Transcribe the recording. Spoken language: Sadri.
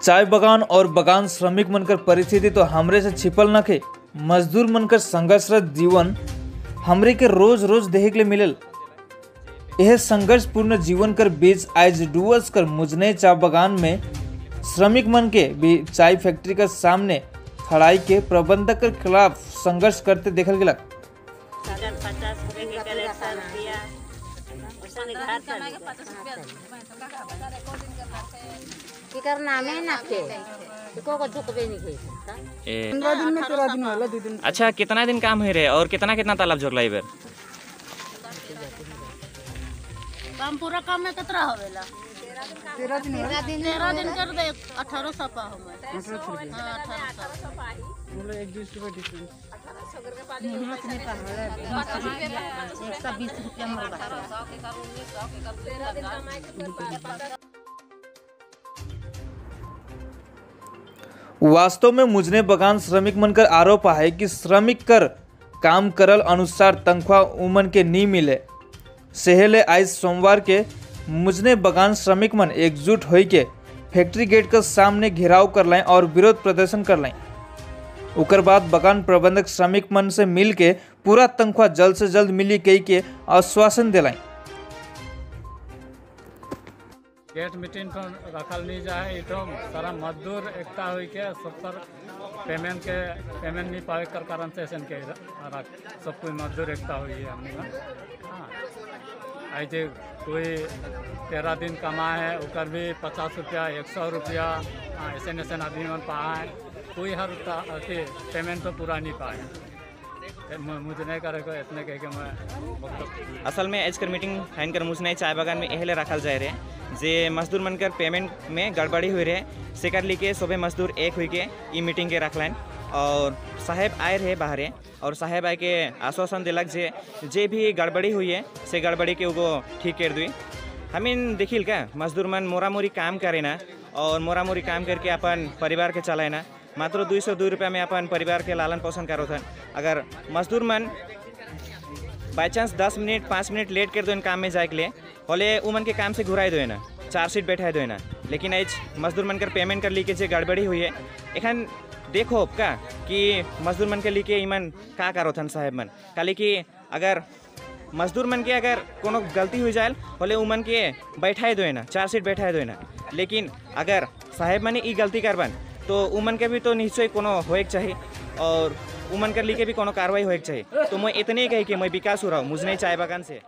चाय बगान और बगान श्रमिक मनकर परिस्थिति तो हमरे से छिपल न खे। मजदूर मनकर संघर्षरत जीवन हमरे के रोज रोज देखे के मिलल। यह संघर्षपूर्ण जीवन कर बीच आज डुअर्स कर मुजने चाय बगान में श्रमिक मन के भी चाय फैक्ट्री के सामने खड़ाई के प्रबंधक के खिलाफ संघर्ष करते देखल गया। अच्छा, कितना दिन काम हो रहे और कितना कितना तालाब जोड़ला इधर? काम पूरा काम में कितना होवेला? 13 दिन 13 दिन कर दे 1800 पा हमें। 1800 बोलो 1-2 रुपए डिफरेंस। 120 रुपया मोर बात। वास्तव में मुजने बगान श्रमिक मन कर आरोप है कि श्रमिक कर काम करल अनुसार तनख्वाह उमन के नहीं मिले। सेहले आज सोमवार के मुजने बगान श्रमिक मन एकजुट होई के फैक्ट्री गेट के सामने घेराव कर लाएं और विरोध प्रदर्शन कर लाएं। उकर बाद बगान प्रबंधक श्रमिक मन से मिल के पूरा तनख्वाह जल्द से जल्द मिली कई के आश्वासन दिलाएं। गेट मीटिंग तो रखल नहीं जाए, इटम सारा मजदूर एकता हुई के सब पर पेमेंट के पेमेंट नहीं पावे कर कारण से ऐसे के रख सब कोई मजदूर एकता हुई है हमने ना। हाँ, ऐसे कोई 13 दिन कमा है उकर भी 50 रुपया 100 रुपया ऐसे ऐसे आदमी मन पाए, कोई हर अथी पेमेंट तो पूरा नहीं पाए। मुझे नहीं करे को इतने कह के मैं असल में आज कर मीटिंग फाइन कर मुझे चाय बागान में एहले रखल जाए रहे जे मजदूर मन कर पेमेंट में गड़बड़ी हुई रहे सेकर ली के सबे मजदूर एक हुई के ई मीटिंग के रखलन और साहेब आए रहे बाहरे और साहेब आए के आश्वासन दिलक जे जे भी गड़बड़ी हुई है से गड़बड़ी के वो ठीक कर दी। हमीन देखिल का मजदूर मन मोरा मोरी काम करे ना और मोरा मोरी काम करके अपन परिवार के चलाए ना, मात्र 202 रुपया में अपन परिवार के लालन पोषण करो थन। अगर मजदूर मन बाई चांस 10 मिनट 5 मिनट लेट कर दो इन काम में जाए के लिए होले उमन के काम से घुराई दो ना, 4 सीट बैठाए दो ना, लेकिन आज मजदूर मन कर पेमेंट कर ली के जे गड़बड़ी हुई है एखन देखो का कि मजदूर मन के ली के इमन का करो थन साहेब मन काली कि अगर मजदूर मन के अगर कोनो गलती हो जाए होले उमन के बैठाए दो ना, 4 सीट बैठाए दो ना, लेकिन अगर साहेब मन ई गलती करबन तो उमन के भी तो निश्चय कोनो होए के चाहिए और उमन कर ली के भी कोनो कार्रवाई होए के चाहिए। तो मैं इतने ही कही कि मैं विकास हो रहा हूँ मुझे चाय बागान से।